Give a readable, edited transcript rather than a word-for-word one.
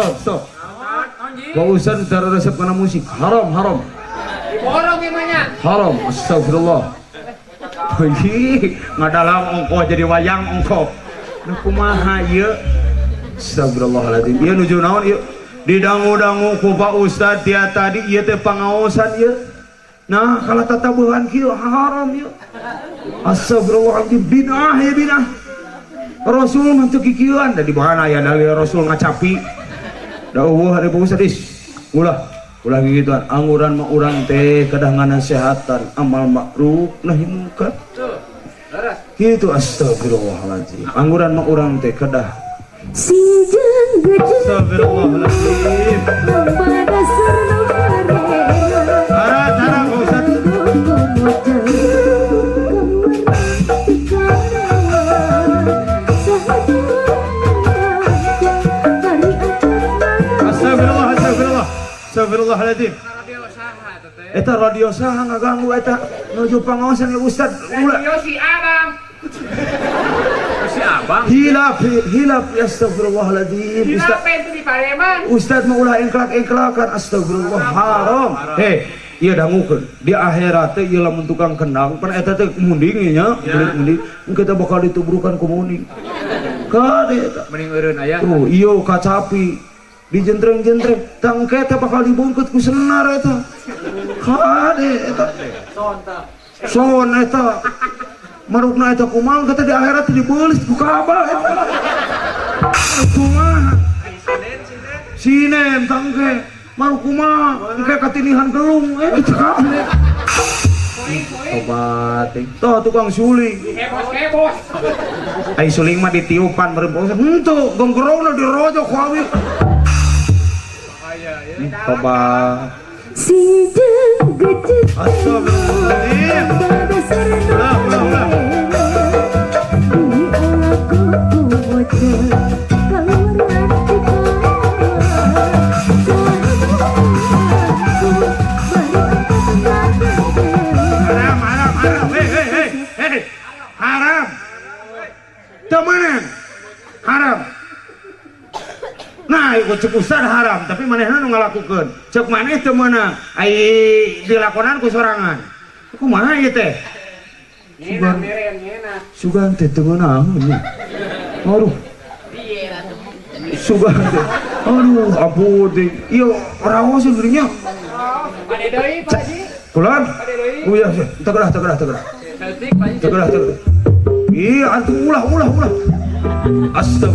stop, stop. Pak Ustad tara resep kana musik. Haram, haram. Diborong emangnya. Haram, astagfirullah. Ih, ngadalang ongkoh jadi wayang ongkoh. Nu kumaha ieu? Astagfirullahaladzim. Ieu nuju naon ieu? Didangu-dangu ku Pak Ustad dia tadi ieu teh pangaosan ieu. Nah, kalau tatabuhan kieu haram ieu. Astagfirullahaladzim, bid'ah ya bid'ah. Rasul mah teu kikieuan da di mana aya dalil Rasul ngacapi. Da eueuh ari Pak Ustad is. Ulah, ulah gituan. Anguran mah urang teh kedah nganasehatan amal ma'ruf nahi munkar. Gitu astagfirullahaladzim. Angguran mah urang teh kedah. Si jeung gede Astagfirullahaladzim. pada serna Tara, tara, Pak Ustad. Astagfirullah, astagfirullah. Astagfirullahaladzim. Radio saha teh? Eta radio saha ngaganggu eta nuju pangaosan ya Ustad. Ulah. Radio si Abang. Si Abang. Hilap, hilap, astagfirullahaladzim. Ustad, Hilap itu di Pareman. Ustad mah ulah engklak-engklakan, astagfirullah, haram. Hei, ieu dangukeun. Di akhirat teh ieu lamun tukang kendang, pan eta teh munding nya, kulit munding, engke teh bakal ditubrukan ku munding. Kade eta. Mending eureun aya. Tuh, ieu kacapi dijentreng-jentreng, tangke teh bakal dibungkut ku senar eta. Kade eta. Son eta. Marukna eta kumaha kata di akhirat teh dibeulis ku Ka'bah eta. Kumaha? Sinen tangke. Maruk kumaha? Engke katinihan gelung eta kabeh. Tobat. Toh tukang suling. Kebos-kebos. Ai suling mah ditiupan meureun Pak Ustad. Henteu, gonggerongna dirojok ku abi. Tobat. Si jeung gede Astagfirullahaladzim. pada serna Ulah, ulah, ulah. Haram, haram, haram. Hei, hei, hei, hei. Haram. Temenan. Haram. Nah, ikut cek Ustad haram, tapi manehna nu ngalakukeun. Cek maneh teu meunang. Ai dilakonan ku sorangan. Kumaha ieu teh? Ngeunah meren ngeunah. Sugan teh teu meunang. Aduh. Sugan teh. Aduh, ampun teh. Ieu raos dirinya. Pade deui Pak Haji. Kulan. Pade deui. Oh iya, tegerah, tegerah, tegerah. Saeutik Pak Haji. Tegerah, tegerah. Iya, antum ulah, ulah, ulah. Astagfirullah.